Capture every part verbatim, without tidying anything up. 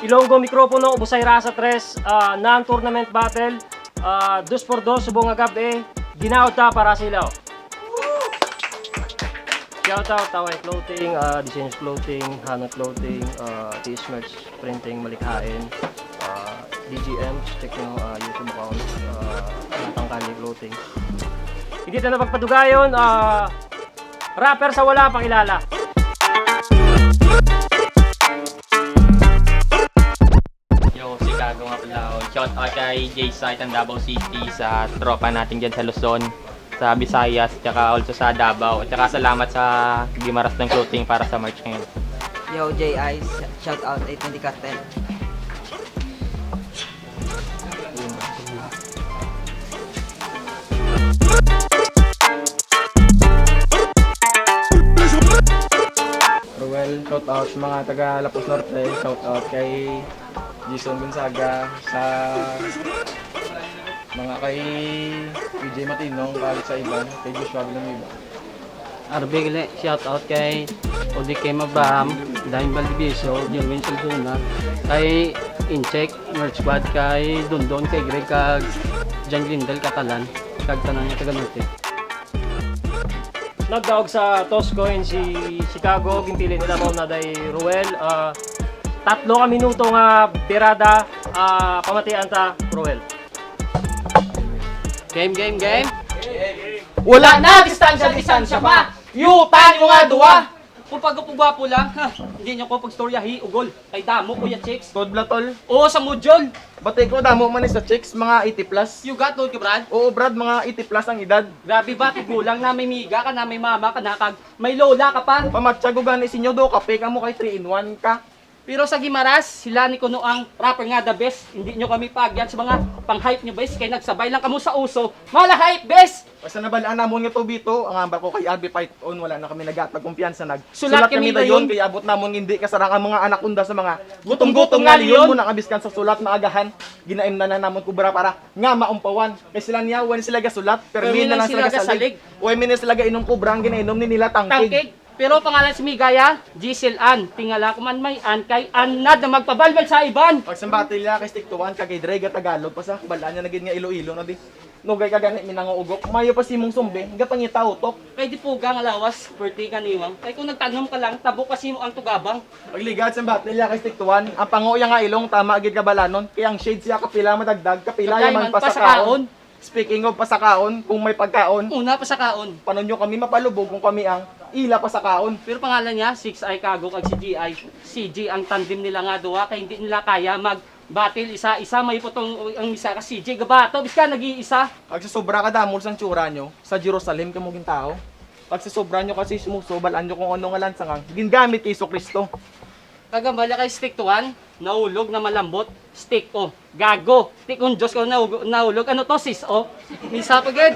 Ilonggo Mikropono, Busay Rasa Tres, ah, non-tournament battle, ah, dos por dos, subong nga gab-i, ginaot ta para sa ilaw. Shout out, Taway Clothing, ah, Diseños Clothing, Hanot Clothing, ah, T S Merch Printing, Malikhain, ah, D G M, check nyo, ah, YouTube account, ah, Batang Kalye Clothing. Hindi ta na pagpadugayon, ah, rapper sa wala pakilala. Yo, Chicago nga pala. Shout out kay Jay Site ang Davao City, sa tropa natin dyan sa Luzon, sa Visayas, tsaka also sa Davao. At tsaka salamat sa Guimaras ng Clothing para sa merch ngayon. Yo, J I, sh- shout out eighteen Cartel. Ruel, shout out sa mga taga Lapuz Norte, shout out kay Jason Gonzaga, sa mga kay P J Matinong, kag sa iban, kay Joshua Villanueva. R B Gle, shout out kay Odi Kim Abraham, Dime Valdivieso, Jerwin Solsona, kay Incheck, Merch Squad, kay Dondon, kay Greg, kag John Lindel Catalan, kag tanan nga taga Norte. Nagdaog sa Toscoin si Chicago, ginpili nila mao na day Ruel. Ah, tatlo ka minuto nga birada, ah, pamatian ta, Ruel. Game, game, game! Wala na distansya, distansya pa. Yutan mo nga duwa. Kung pagupugwapo lang, ha, hindi nyo ko pagstoryahi, ugol. Kay damo ko ya chicks. Code blatol. Oo, sa module. Bati ko, damo man ni sa chicks, mga eighty plus. You got load ka, Brad? Oo, Brad, mga eighty plus ang edad. Grabe ba, tigulang na may miga ka na, may mama ka na, kag may lola ka pa. Pamatsyag ko gani sinyo, do kape ka mo kay three in one ka. Pero sa Gimaras, sila ni kuno ang rapper nga the best. Hindi nyo kami paagyan sa mga pang-hype nyo, bes, kay nagsabay lang kamo sa uso. Mala hype, bes! Basta nabalaan namon nga tubito, ang ambar ko kay R B Fight On, wala na kami nagatag kumpiyansa nag Sulat kami dayon, kay abot namon nga hindi kasarang ang mga anakonda sa mga gutom-gutom nga leon. Muna nga biskan sa sulat maagahan, ginaimnan na namon kubra para nga maumpawan. Kay sila niya, when sila gasulat, permi na lang sila gasalig. When sila gainom kubra, ang ginainom ni nila tangkig. Pero pangalan si Migaya, Giselle Ann. Tingala ko man may Ann kay Ann na da magpabalbal sa iban. Pagsambatil niya kay Stiktuan, kag kay Dre, ga Tagalog pa sa, balaan niya na gid nga Iloilo na di. Nugay ka gani minanguugok, mayo pa si imong sumbi, gapangita utok. Kay di puga nga lawas, birthday ka niwang. Kay kung nagtanom ka lang, tabo ka simo ang tugabang. Pagligad sa batil niya kay Stiktuan, ang pango iya nga ilong tama gid kabalanon, kay ang shade siya kapila madagdag, kapila Kagay yaman man pa pa sa sa kaon. Kaon. Speaking of pasakaon, kung may pagkaon, Una pa sa kaon. Paano nyo kami mapalubog kung kami ang ila pasakaon? Pero pangalan niya, Six Eye Kago kag si G I. C G ang tandem nila nga duha kay hindi nila kaya mag-battle isa-isa. May putong ang isa ka C G gabato, biska nag-iisa. Kag sa sobra ka damol sang tsura nyo, sa Jerusalem kamo gintao. Kag sa sobra nyo kasi sumuso, balaan nyo kung ano nga lansangang gingamit kay Jesu-Cristo. Kagambala kay stick to one, naulog na malambot, stick o. Gago, tikon Diyos ko naulog, naulog. Ano to, sis o? Misa pa gid.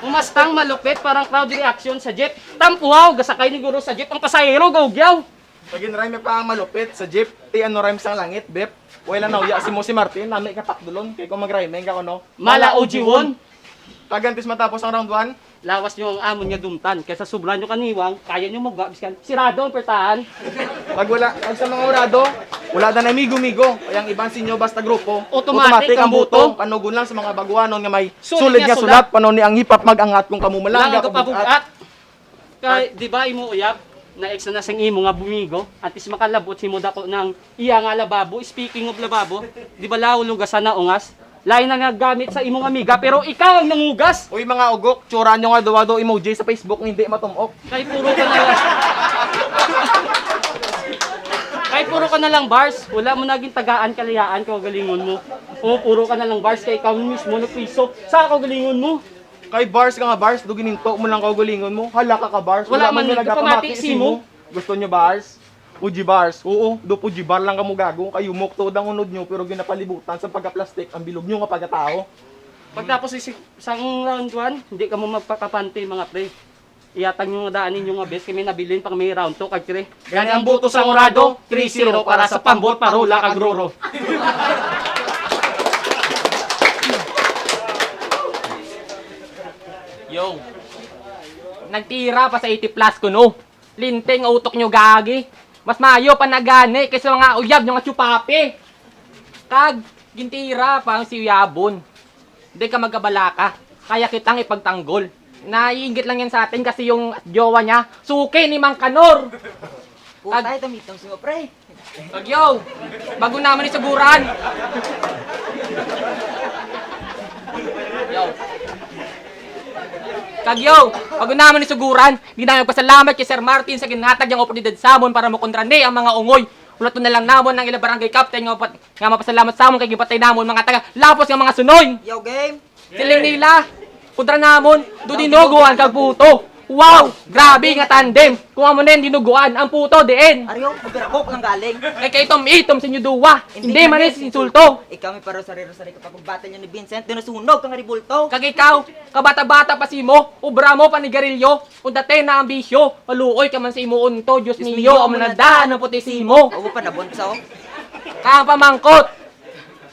Umastang malupit, parang crowd reaction sa jeep. Tampuhaw, gasakay ni guro sa jeep, ang pasahero gaugyaw. Pag-rhyme pa ang malupit sa jeep, ti ano rhyme sang langit, bep? Wala na uya si mo si Martin, nami ka takdulon, kay kung mag-rhyme ka kuno. Mala o jiwon. Tagantis matapos ang round one. Lawas nyo ang amon nga dumtan, kay sa sobra nyo kaniwang, kaya nyo magwa, biskan sirado ang pertahan. Pag wala, pag sa mga urado, wala na na migo-migo, kay ang iban sinyo basta grupo, automatic ang buto. Panugon lang sa mga baguanon nga may sulid nga sulat, panon ni ang hip-hop mag-angat kung kamo malangga o bugat. Kay, di ba, imo uyab, na-ex na na sing imo nga bumigo, antes makalabot, himo dako ng iya nga lababo. Speaking of lababo, di ba, law lugasan na ungas? Lain na nga gamit sa imong amiga, pero ikaw ang nangugas. Uy, mga ugok, tsura nyo nga duwa do emoji sa Facebook nga hindi matumok. Kay puro ka na lang. Kay puro ka na lang bars. Wala mo naging tagaan, kaliyaan, kaugalingon mo. O, puro ka na lang bars, kay ikaw mismo nagpiso sa kaugalingon mo. Kay bars ka nga bars, do gininto mo lang kaugalingon mo. Hala ka ka bars. Wala man mi nagapamati sa imo. Gusto nyo bars? Fuji bars. Oo, do Fuji bar lang kamo gago. Kayo mok tuod ang unod nyo, pero ginapalibutan sa pagka-plastic ang bilog nyo nga pagkatao. Pagtapos isi-, sang round one, hindi kamo magpakapanti, mga pre. Iyatag nyo nga daan ninyo nga best kami nabilin pang may round two kag three. Gani ang boto sa Urado, three zero para sa Pambot, Parola, kag Roro. Yo. Nagtira pa sa eighty plus kuno. Linting utok nyo, gagi. Mas mayo pa na gani kaysa mga uyab nyo nga tsupapi. Kag, gintira pa ang si Uyabon. Di ka magkabalaka. Kaya kitang ipagtanggol. Naiinggit lang yan sa atin kasi yung jowa niya, suki ni Mang Kanor. Putay, tamitong sino, pre. Kag yo, bago naman isuguran. Yo. Kag yo, bago naman isuguran, di na nagpasalamat kay Sir Martin sa ginhatag niyang oportunidad sa amon para makontra ni ang mga ungoy. Ulaton na lang namon ang ila barangay captain nga mapat-, nga mapasalamat sa amon kay gipatay namon mga taga lapos nga mga sunoy. Yo, game. Siling nila, kontra namon, do dinuguan kag puto. Wow! Grabe nga tandem! Kung amo na yung dinuguan, ang puto diin. Aryo, magkirabok lang galing. Kay kaitom-itom sa inyo duwa, hindi man is insulto. Ikaw may paro sa rero sa kapag-battle niyo ni Vincent, doon nasunog kang ribulto. Kag ikaw, kabata-bata pa si mo, obra mo panigarilyo, kung dati na ang bisyo, maluoy ka man sa imo unto, Diyos niyo, ang manadaan ang puti si mo. Oo pa nabunso. Kang pamangkot,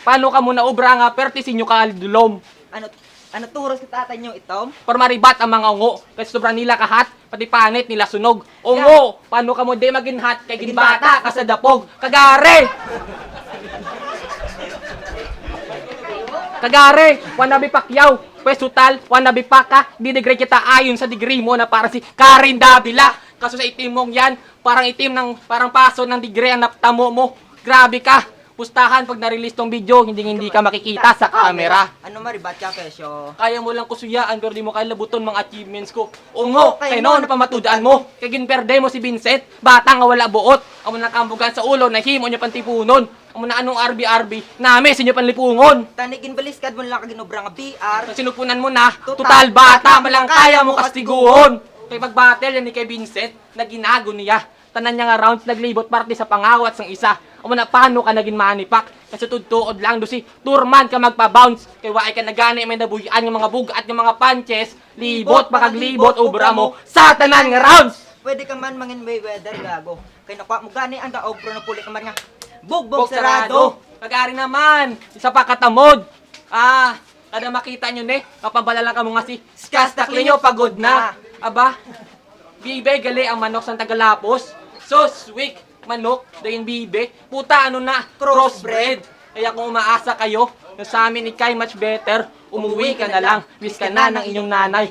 paano ka mo na obra nga perti sinyo ka aldulom? Ano, ano turos ni tatay niyo, Itom? Para maribat ang mga ungo, kay sobra nila kahat, pati panit nila sunog. Ungo, paano ka mo di maginhat kay ginbata ka sa dapog? Kagari! Kagari, wannabe Pacquiao, pwesutal, wannabe Paka, di degree kita ayon sa degree mo na parang si Karen Davila. Kaso sa itim mong yan, parang itim ng, parang paso ng degree ang naptamo mo. Grabe ka! Pustahan pag na-release tong video, hindi hindi ka makikita sa camera. Ano maribat ka, Kesyo? Kaya mo lang kusuyaan pero di mo kaya labuton mga achievements ko. Ungo, kay noon pa matudaan mo. Kay ginperde mo si Vincent, bata nga wala buot. Amo na kambugan sa ulo, nahimo niyo pantipunon. Amo na anong R B R B, nami sa inyo panlipungon. Tani ginbaliskad mo lang kag ginobra nga B R. Ang sinupunan mo na, total bata, malang kaya mo kastiguhon. Kay pag-battle yan ni kay Vincent, naginago niya. Tanan niya nga rounds naglibot parte sa pangawat sang isa. Amo na paano ka naging manipak? Kasi tudtuod lang do si Turman ka magpa-bounce. Kay waay ka na gani may nabuhian nga mga bugat nga mga punches. Libot pa kag libot, obra mo sa tanan nga rounds. Pwede ka man mangin Mayweather, gago. Kay nakuha mo gani ang daog, pero napuli ka man nga bugbog sarado. Kagari naman, isa pa katamod. Ah, kada makita nyo ni, mapabala lang kamo nga si Skas Taklinyo pagod na. Aba, bibe gali ang manok sang tagalapos. So sweet, manok, dayon bibe. Puta, ano na, crossbreed. Kaya kung umaasa kayo na sa amin ikay much better, umuwi ka na lang, miss ka na ng inyong nanay.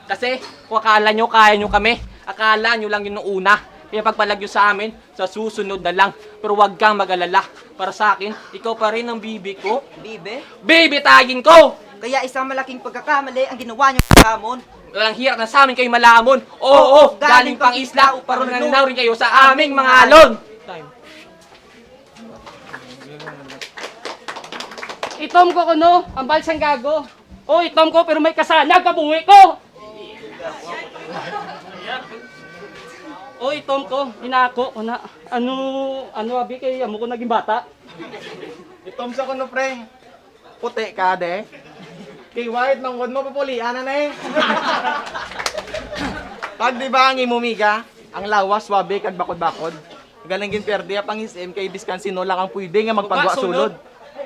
Kasi kung akala nyo kaya nyo kami, akala nyo lang yun noong una. Kaya pagpalagyo sa amin, sa susunod na lang. Pero wag kang mag-alala. Para sa akin, ikaw pa rin ang bibi ko. Bibi? Bibi tagin ko! Kaya isang malaking pagkakamali ang ginawa nyo sa amon. Walang hirap na sa amin kayo malamon. Oo, galing pang isla, pero nananaw rin kayo sa aming mga alon. Time. Itom ko kuno, ang balsang gago. O, itom ko, pero may kasanag kabuhi ko. O, itom ko, inako ko na. Ano, ano, abi, kay amo ko naging bata. Itom sa kuno, pre. Puti ka, de. Kay white, manggod mo, papulian na, ne. Pag di ba ang imo miga, ang lawas, swabe, kag bakod-bakod. Galing ginperde ang pang-S M kay biskan sino lang ang pwede nga magpagwa sulod.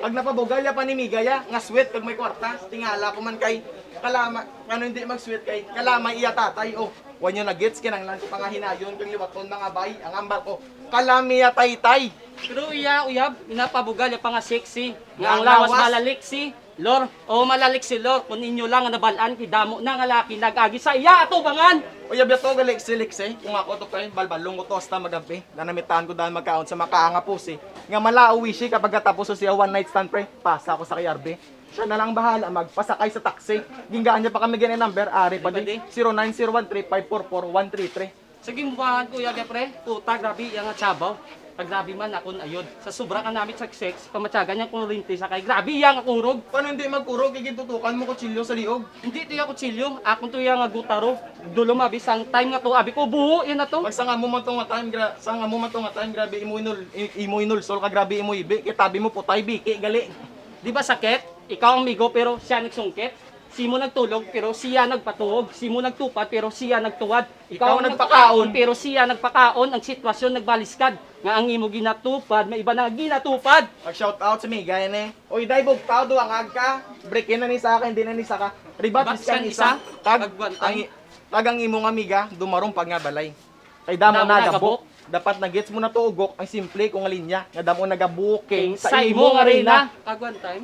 Pag napabugal ya pa ni Migaya, nga sweet kag may kwarta, tingala ko man kay kalama, ano hindi mag-sweet kay kalamay iya tatay, oh. Wa nyo na gets, kinanglan ko pangahinayon kang liwaton mga bay, ang ambal ko, kalami ya taytay. Pero iya, uyab, inapabugal ya pa nga sexy, nga ang lawas malaliksi. Lor, o malalik si Lor, kung inyo lang nga nabalaan, kay damo na nga laki nag-agi sa iya atubangan. Uy, abi to, galik si Lix, eh. Kung ako to, kay balbalong ko to hasta magampi. Nanamitaan ko dahil magkaon sa makaanga pusi. Nga malao, wishi, kapag katapos sa siya one night stand, pre, pasa ako sa kay R B. Siya na lang bahala magpasakay sa taxi. Ginggaan niya pa kami gani number, ari pa di. Zero nine zero one three five four four one three three. Sige, mubahan ko, yaga, pre. Puta, grabe, yang nga tsabaw. Grabe man akon ayod. Sa sobra ka namit sa sex, pamatyagan niya kurente sa kay grabe iya nga kurog. Paano hindi magkurog? Kay gintutukan mo kutsilyo sa liog. Hindi to iya kutsilyo, akon to iya nga gutaro. Dulo mabis ang time nga to, abi ko buho yan na to. Pag sanga mo man to nga time, gra sanga mo man to nga time, grabe imo inul i- imo inulsol ka, grabe imo ibi. Kay tabi mo putay, biki gali. Di ba sakit? Ikaw ang migo pero siya nagsungkit. Simo nagtulog pero siya nagpatuog. Simo nagtupad pero siya nagtuwad. Ikaw ang nagpakaon, pero siya nagpakaon, ang sitwasyon nagbaliskad, nga ang imo ginatupad, may iba na ginatupad. Mag-shout out sa Migay ni. Oy, day, bugtaw, duwangag ka. Break in na ni sa akin, di na ni sa ka. Ribat, Ribat, iskan iskan isa. Isa. Tag, Tag one time. Ang i-, tag ang imo nga amiga, dumarong pag nga balay. Kay damo Damo na na gabok. Gabok. Dapat na gets mo na to, ugok, ang simple ko nga linya, nga damo na gabuking King sa sa imo imo nga nga reyna. Reyna. Tag one time.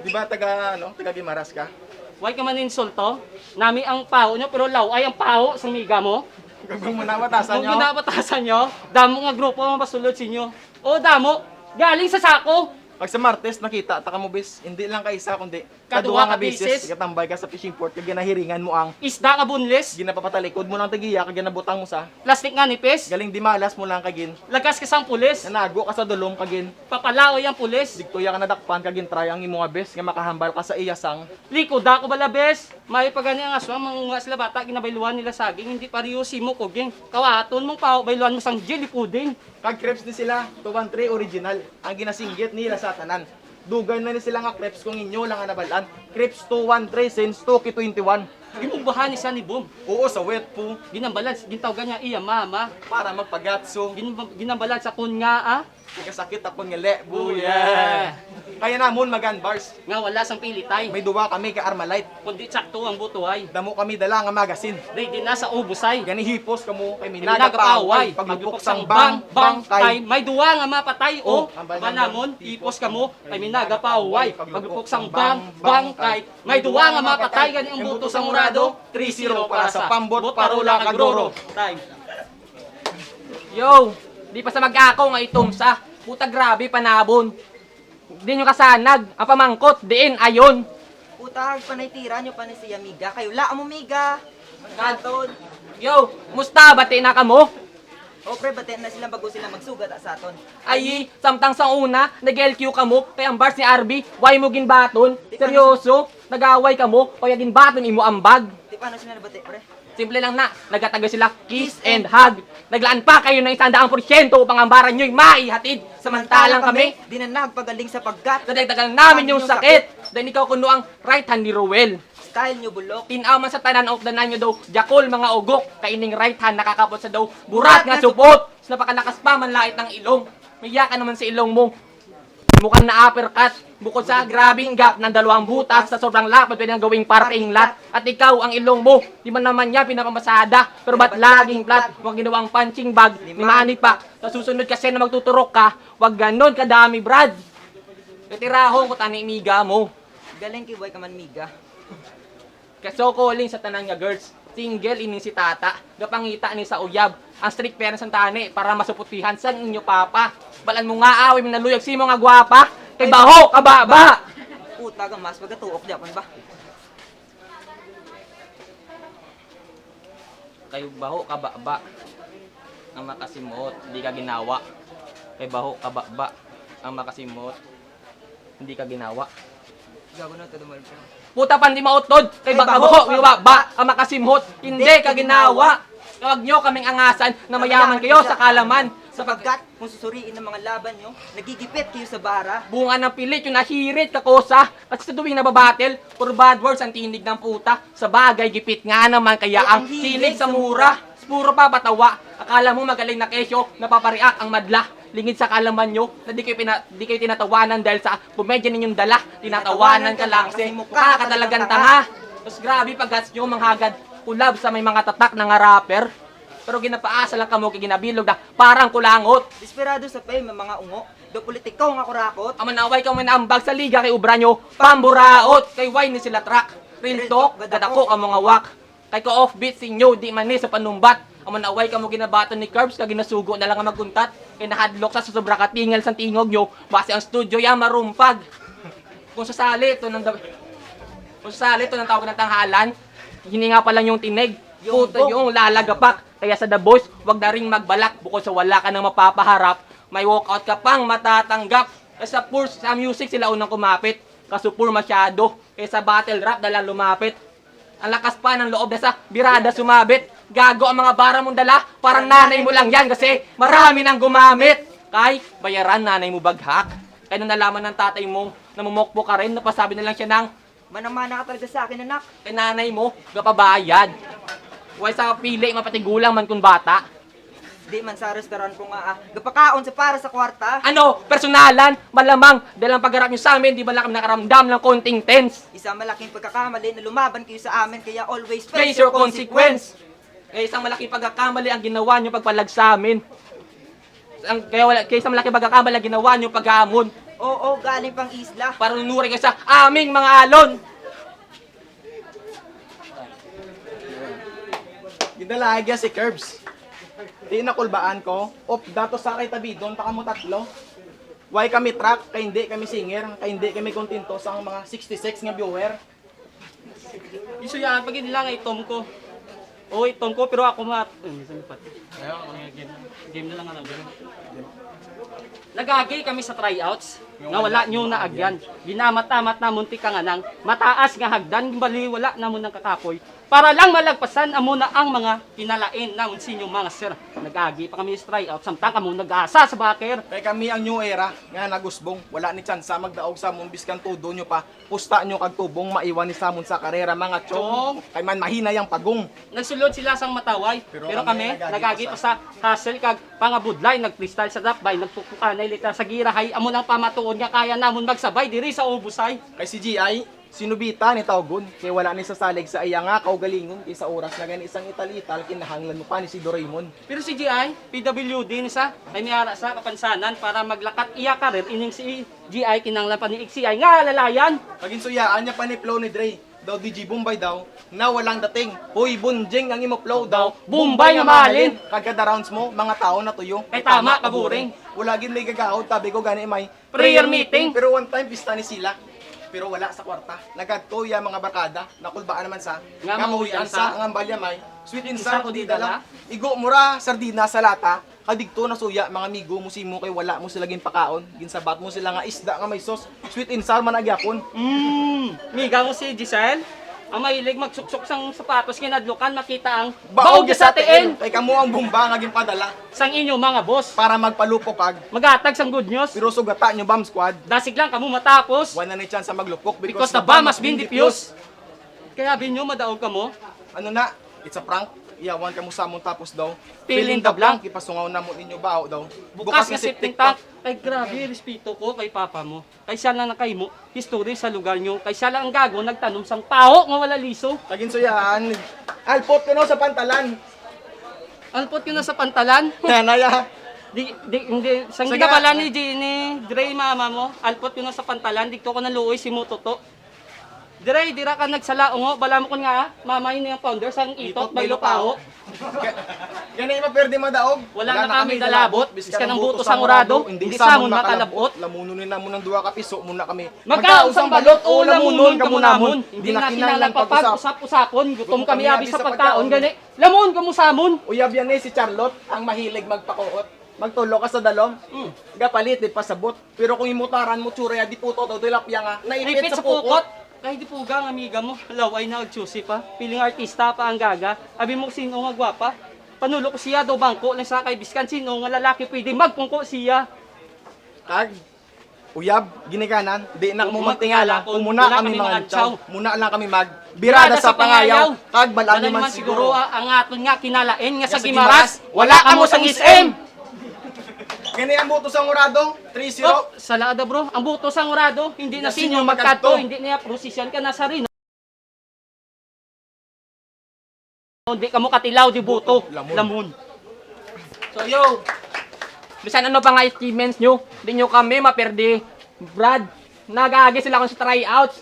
Di ba taga, ano, taga Guimaras ka? Why ka man insulto? Nami ang paho nyo, pero law ay ang paho sa miga mo. Kung mo nabatasan Kung nyo. Ginabatasan nyo, damo nga grupo ang masulod sa inyo. O, damo, galing sa sako. Pag sa Martes, nakita ta ka mo, bis. Hindi lang ka isa, kundi Kaduha kaduha ka nga beses, beses. Gatambay ka sa fishing port, kag ginahiringan mo ang Isda nga boneless. Ginapapatalikod mo lang tagiya, kag ginabutang mo sa Plastic nga nipis. Galing di malas mo lang kagin. Lagas ka sang pulis. Nanago ka sa dulom kagin. Papalaoy ang pulis. Digtuya ka nadakpan kagin try ang imo nga bes nga makahambal ka sa iya sang Likoda ko bala, bes. May pa gani ang aswang, mangunga sila bata, ginabayluhan nila saging, hindi pareho simo kuging. Kawaton mong paho, bayluhan mo sang jelly pudding. Kag crepes ni sila, two one three original, ang ginasinggit nila sa tanan. Dugay na ni sila nga crepes kung inyo lang nga nabalaan. Crepes two one three since two K twenty-one. Ginubahan ni siya ni Boom. Oo, sa wet po. Ginambalan, gintawgan niya iya mama. Para magpagatso. Gin-, ginambalan sa kun nga, ah. Nagkasakit ako nga le, buya. Kaya namon magan bars. Nga wala sang pilitay. May duwa kami ka Armalite. Kundi sakto ang butuhay. Damo kami dala nga magasin. Ready na sa ubusay. Gani hipos kamo kay Kay minagapaway. Minagapaway. Paglupok sang bang, bang kay may duwa nga mapatay, oh. Oh, ang Ang banamon, hipos kamo kay minagapaway. Paglupok sang bang, bang kay may duwa nga mapatay. Gani ang buto sang Murado, three zero para sa Pambot, Parola, kag Roro. Time. Yo, di pa sa mag-ako nga itumsa. Puta, grabe panabon. Di nyo kasanag, ang pamangkot, diin, ayon. Puta, panay tira nyo pa ni siya, miga. Kayo la mo, miga. Katon. Yo, musta? Bati na kamo? O, pre, bati na sila bago sila magsugat sa aton. Ay, samtang sa una, nag-L Q kamo, kay ang bars ni R B, why mo ginbaton? Di pa Seryoso, nag-away kamo, kaya ginbaton imo ambag. Di pa na sila nabati, pre. Simple lang na, nagatago sila, kiss and hug. Naglaan pa kayo ng isang daang porsyento upang ang bara nyo'y maihatid. Samantalang kami, di na nagpagaling sapagkat nadagdagan namin yung sakit. Dahil ikaw kuno ang right hand ni Roel. Style nyo, bulok. Tinaw man sa tanan, ukdanan nyo daw, jakol, mga ugok. Kay ining right hand, nakakapot sa daw, burat nga supot. Sa napakalakas pa, manlait ng ilong. Maya ka naman sa ilong mo. Mukhang na-uppercut. Bukod sa grabing gap ng dalawang butas sa sobrang lapad, pwede nang gawing parking lot. At ikaw, ang ilong mo, di man naman niya pinapamamasada, pero ba't laging flat? Huwag ginawang punching bag ni Manny Pac. Sa susunod kasi na magtuturok ka, wag ganon kadami, Brad. Retirahon ko tani, miga mo. Galing kay buhay ka man, miga. Kaso calling sa tanan nga girls, single ining si tata, gapangita ni sa uyab, ang strict parents ang tani para masuputihan sang inyo papa. Balan mo nga away manaluyag si mo nga gwapa, kay baho ka baba. Puta ka mas pagkatuok di ako ba? Kay baho ka baba ang makasimot, di ka ginawa. Kay baho ka baba ang makasimot, hindi ka ginawa. Gago na to, dumal ka. Puta, pandi mautod, kay Kay baka baho, buho, ka iwa ba, ang makasimhot, hindi ka ginawa. Tawag nyo kaming angasan na mayaman kayo sa kalaman. Sapagkat kung susuriin ang mga laban nyo, nagigipit kayo sa bara. Bunga ng pilit yung nahirit, kakosa. Kasi sa tuwing nababattle, puro bad words ang tinig ng puta. Sa bagay, gipit nga naman kaya ang hilig sa mura. Puro pa patawa. Akala mo magaling na kesyo, napapareact ang madla. Lingid sa kalaman nyo na di kayo, pina, di kayo tinatawanan dahil sa komedya ninyong dala. Tinatawanan ka lang kasi mukha ka talagang tanga. Mas grabe pag gats nyo, manghagad. Kulab sa may mga tatak na nga rapper. Pero ginapaasa lang kamo kay ginabilog na parang kulangot. Desperado sa fame ang mga ungo. Do politiko nga kurakot. Ang manaway kamo naambag sa liga kay ubra nyo, pamburaot. Kay why ni sila track? Real talk, gadako ang mga wak. Kay ka-offbeat sinyo, di man ni sa panumbat. Amo na away kamo ginabaton ni Curbs, kag ginasugo na lang nga magkuntat. Kay nahadlok sa, sa sobra katingel sang tingog nyo, basi ang studio ya marumpag. Kung sasali to ng, kung sasali to ng tawag ng tanghalan, hininga pa lang yung tinig. Puto yung lalagapak. Kaya sa The Voice, wag na ring magbalak. Bukod sa wala ka nang mapapaharap, May walkout ka pang matatanggap. Kay sa pur-, sa music sila unang kumapit. Kaso pur masyado. Kay sa battle rap, dala lumapit. Ang lakas pa ng loob na sa birada sumabit. Gago ang mga bara mong dala. Parang nanay mo lang yan kasi marami nang gumamit. Kay bayaran nanay mo baghak. Kay nung nalaman ng tatay mo na mumokpo ka rin, napasabi na lang siya ng, "Manamana ka talaga sa akin, anak." Kay nanay mo, gapabayad. Way sa pili, mapatigulang man kun bata. Di man sa restaurant ko nga, ah, gapakaon sa para sa kwarta. Ano? Personalan? Malamang, dahil ang pagharap niyo sa amin, di ba lang kami nakaramdam ng konting tense? Isang malaking pagkakamali na lumaban kayo sa amin, kaya always face your consequence. Kaya isang malaking pagkakamali ang ginawa niyo pagpalag sa amin. Ang, kaya wala, kaya isang malaking pagkakamali ang ginawa niyo paghamon. Oo, galing pang isla. Para nunuray kayo sa aming mga alon. Gidalaga si Curbs. Di nakulbaan ko. Op, dato sa kay tabidon pa kamo tatlo. Why kami track? Kay hindi kami singer. Kay hindi kami kontento sa mga sixty-six nga viewer. Isuya, pag nila nga itom ko. O, itom ko, pero ako mat-, eh, minsan pa. Ayaw, ako nga game. Game na lang, ano, game. Nagagi kami sa tryouts nga wala nyo naagyan. Ginamat-amat namon ti kanganang mataas nga hagdan, bali wala namon nang kakapoy. Para lang malagpasan amo na ang mga kinalain namon sa inyo, mga sir. Nagagi pa kami sa tryout, samtang kamo nag-asa sa backer. Kay kami ang new era nga nagusbong, wala ni tsansa magdaog sa amon biskan todo nyo pa. Pusta nyo kag tubong maiwan ni samon sa karera, mga chong. Chong. Kay man mahinay ang pagong. Nagsulod sila sang mataway, pero kami nagagi pa sa hustle kag pangabudlay, nag-freestyle sa dapbay, nagpupukanay lita sa girahay, amo nang pamatuod nga kaya namon magsabay diri sa ubusay. Kay si G I, sinubita ni tawgon, kay wala ni sasalig sa iya nga kaugalingon, kay sa oras na gani sang ital-ital, kinahanglan mo pa ni si Doraemon. Pero si G I, P W D ni sa, kay may ara sa kapansanan para maglakat iya karir ining si G I, kinahanglan pa ni X C I nga alalayan. Kaginsuyaan niya pa ni Flo ni Dre, daw D J Bombay daw, na walang dating. Hoy, Bunjing ang imo flow daw. Bombay nga mahalin. Kag kada rounds mo, mga tao natuyo. Kay tama, kaburing. Wala gid may gagahod, tabi ko gani may prayer meeting. Pero one time, pista ni sila. Pero wala sa kwarta. Nagadto ya mga barkada, nakulbaan naman sa nga nga mahuyan sa ang ambalya may sweet and sour ko di dala. Igo mo ra sardina sa lata. Kadigto na suya, mga amigo mo simo kay wala mo sila ginpakaon. Ginsabat mo sila nga isda nga may sauce. Sweet and sour man na gyapon. Mm, miga mo si Giselle? Ang mahilig magsuksok sang sapatos kinadlukan, makita ang baog sa tiil. Kay kamo ang bomba nga ginpadala sang inyo mga boss para magpalupok kag maghatag sang good news. Pero sugata nyo, Bomb Squad. Dasig lang kamo matapos. Wala na ni chance sa maglupok because the bomb has been defused. Kaya abi nyo, madaog kamo. Ano na? It's a prank. Iyawan kamo sa amon tapos daw. Fill in the blank. Ipasungaw namo ninyo bao daw. Bukas nga septic tank. Ay, grabe, respeto ko kay papa mo. Kay siya lang nakahimo history sa lugar nyo. Kay siya lang ang gago nagtanom sang paho nga wala liso. Kaginsuyaan, alpot ko no sa pantalan. Alpot ko no sa pantalan? Nanay, ah. Di, di, hindi. Sang Sige. Ginabala ni G-, ni Dre, mama mo, alpot ko no sa pantalan, dito ko naluoy si Mutoto. Dre, dira ka nagsala, ungo, bala mo kun nga, mama, ini ang founder sang Itot, Itot Baylo Baylo Paho. Paho. Ga-, gani maperde madaog. Wala na kami dalabot, biskan ang buto sang urado, hindi samon makalabot. Lamunon ni namon ang duha ka piso, muna kami magkaon sang balot o lamunon kamo namon. Hindi na kinahanglan pag-usap-usapon, gutom kami abi sa pagkaon, gani. Lamon kamo samon. Uyab yan eh, si Charlotte, ang mahilig magpakuot. Magtulo ka sa dalom, mm, gapalit, di pasabot. Pero kung imutaran mo, tsura ya, di puto daw, tilapia nga, naipit sa pukot. Kay di puga ang amiga mo, laway na og juicy pa. Piling artista pa ang gaga. Abi mo sino nga gwapa? Panulo ko siya daw bangko lang sa kay biskan sino nga lalaki pwede magpungko siya. Kag, uyab, ginikanan, di na mo magtingala, kung muna kami mangantsaw, muna lang kami mag birada sa pangayaw, kag balaan niyo man siguro ang aton nga kinalain nga sa Guimaras, wala kamo sang S M. Kini ang buto sang urado, three zero. Oh, salada, bro. Ang buto sang urado, hindi na sinyo magkadto, hindi niya prosesyon ka na sa Rino. Hindi ka mo katilaw, di buto. Lamon. Lamon. So, yo, bisan ano pa nga achievements nyo, di nyo kami maperde. Brad, nag-aagi sila kung sa tryouts.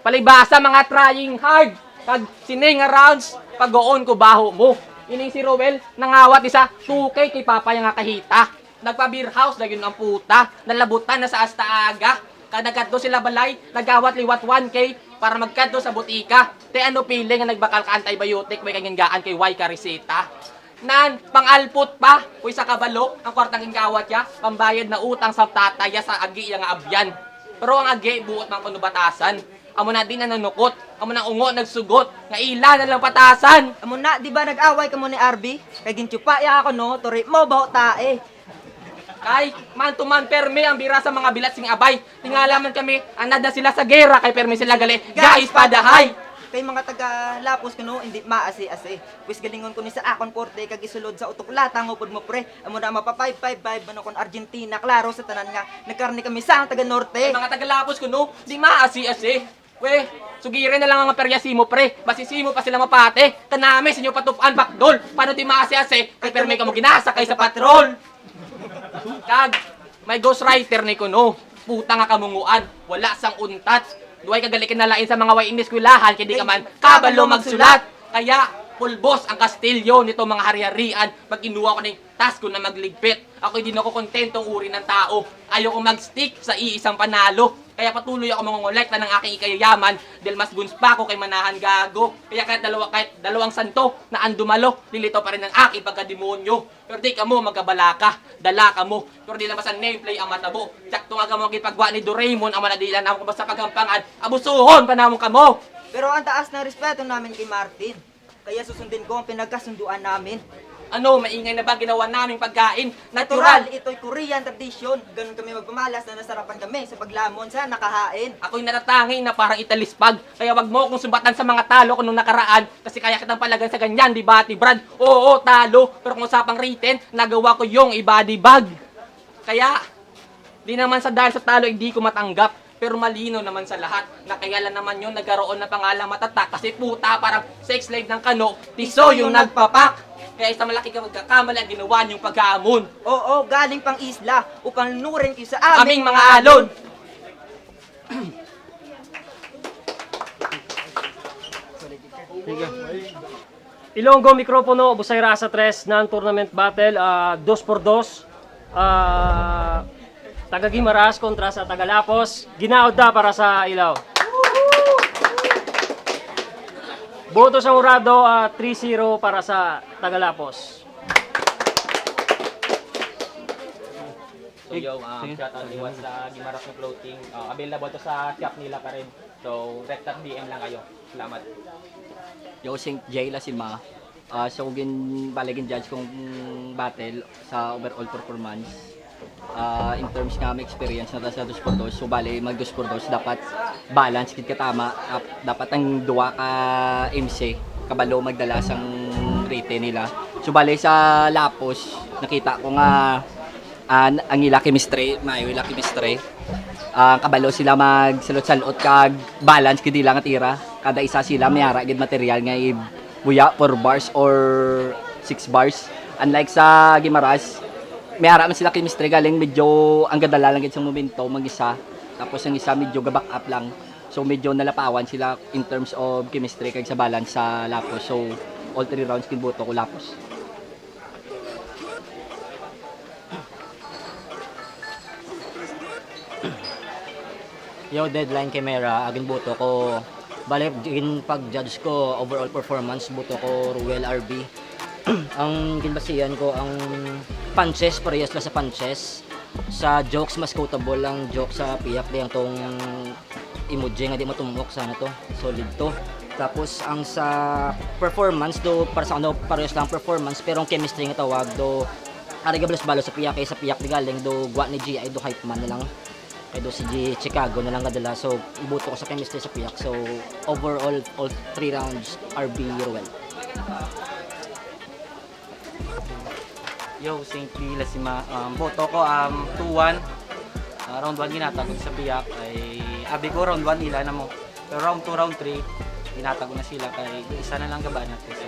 Palibasa, mga trying hard. Kag sini nga rounds, pag-uon ko baho mo. Ining si Roel, nangawat isa, two K kay papa niya nga kahita. Nagpa-beer house na yun ang puta. Nalabutan na sa asta aga. Kag nagkadto sila balay, nagawat liwat one K para magkadto sa butika. Te ano pili nga nagbakal ka antibiotic, may kaginggaan kay way ka reseta. Nan, pangalpot pa. Uy, sa kabalo, ang kwartang gingkawat ya, pambayad na utang sa tatay ya sa agi ya nga abyan. Pero ang agi, buot man kuno batasan. Amo na di na nanukot, amo na ungo nagsugot, nga ila na lang patasan. Amo na, di ba nag-away kamo ni R B? Kay ginchupa ya ako, no, turi mo baho tae. Kay, man to man, permi ang bira sa mga bilat sing abay. Tingala man kami, anad na sila sa gera, kay permi sila gali, guys, padahay. Kay mga taga Lapos kuno, hindi maasi-asi. Pwes galingon ko ni sa akon korte, kag isulod sa utok latang upod mo, pre. Amo na mapa five five five, ano, kon Argentina, klaro sa tanan nga nagkarni kami sang taga Norte. Ay, mga taga Lapos kuno, di maasi-asi. We, sugirin na lang ang perya simo, pre. Basi simo pa sila mapate. Kanami sa inyo patupan, bakdol. Paano di maasi-asi? Kay permi kamo ginasa kay sa patrol. Kag, may ghostwriter ni kuno. Puta nga kamunguan. Wala sang untat. Duway ka gali kinalain sa mga way ineskwelahan, kay di ka man kabalo magsulat. Kaya, pulbos ang kastilyo nito mga hari-harian. Mag-inuwa ko ning task ko na magligpit. Ako'y di na ko kontentong uri ng tao. Ayoko mag-stick sa iisang panalo. Kaya patuloy ako mangongolekta ng aking ikayayaman dahil mas guns pa ako kay manahan gago. Kaya kahit dalawa, kahit dalawang santo na ang dumalo, lilitaw pa rin ang aking pagkademonyo. Pero di kamo magkabalaka, dala kamo. Pero di naman sa nameplay ang matabo. Tsakto nga kamo ang gipagwa ni Doraemon, ang manadilan namon kamo sa paghampangan, abusuhon pa namon kamo. Pero ang taas ng respeto namin kay Martin. Kaya susundin ko ang pinagkasunduan namin. Ano, maingay na ba ginawa naming pagkain? Natural, natural, ito'y Korean tradisyon. Ganun kami magpamalas na nasarapan kami sa paglamon sa nakahain. Ako'y natatangi na parang italispag. Kaya wag mo akong sumbatan sa mga talo ko nung nakaraan. Kasi kaya kitang palagan sa ganyan, di ba, Ate Brad? Oo, talo. Pero kung usapang written, nagawa ko yung i-body bag. Kaya, di naman sa dahil sa talo, hindi ko matanggap. Pero malino naman sa lahat na kaya lang naman yun nagkaroon ng pangalang matatak kasi puta parang sex slave ng kano, tiso yung nagpapak. Kaya isang malaki ka pagkakamali ang ginawa niyong pagkaamon. Oo, galing pang isla upang lunurin kayo sa aming mga alon. Ilonggo, mikropono, Busay Rasa tres, non-tournament battle, ah, dos por dos. Ah, taga Guimaras kontra sa taga Lapos. Ginaod da para sa ilaw. Boto sa hurado, ah, three zero para sa taga Lapos. So, yo, um, shout out liwat sa Guimaras ng Clothing. Uh, available to sa shop nila pa rin. So, direct D M lang kayo. Salamat. Yo, Saint Jay Lasima. Ah, so, gin-, bale, gin-judge kong battle sa overall performance. Ah, in terms nga may experience na ta sa dos por dos, so, bale, mag dos por dos, dapat balance gid ka tama. Ap-, dapat ang duwa ka M C kabalo magdala sang rate nila. So, bale, sa Lapos, nakita ko nga, ah, ang ila chemistry, maayo ila chemistry. Ah, kabalo sila magsalot-salot kag balance gid ila nga tira. Kada isa sila may ara gid material nga ibuya, four bars or six bars. Unlike sa Guimaras, may ara man sila chemistry, galing medyo ang gadala lang gid sa momentum ang isa. Tapos ang isa medyo ga-back up lang. So medyo nalapawan sila in terms of chemistry kag sa balance sa Lapos. So all three rounds ginbuto ko Lapos. Yo, deadline kay Mera, agin buto ko. Bale, gin pag-judge ko, overall performance, buto ko Ruel R B. Ang ginbasihan ko, ang punches, parehas lang sa punches. Sa jokes, mas quotable ang joke sa pihak di ang tong emoji nga di matumok sa ano to, solid to. Tapos ang sa performance do, para sa ano, parehas lang performance, pero ang chemistry nga tawag do, ari gabalos-balos sa pihak, kay sa pihak di galing do, gwa ni G I do, hype man na lang. Kay do si G-, Chicago na lang gadala. So, ibuto ko sa chemistry sa pihak. So, overall, all three rounds, R B Ruel. Yo, Saint Lasima. Um, boto ko, um, two one. Ah, round one ginatag ko sa pihak. Ay, abi ko round one ila na mo. Pero round two, round three, ginatag ko na sila kay isa na lang gabanat. So,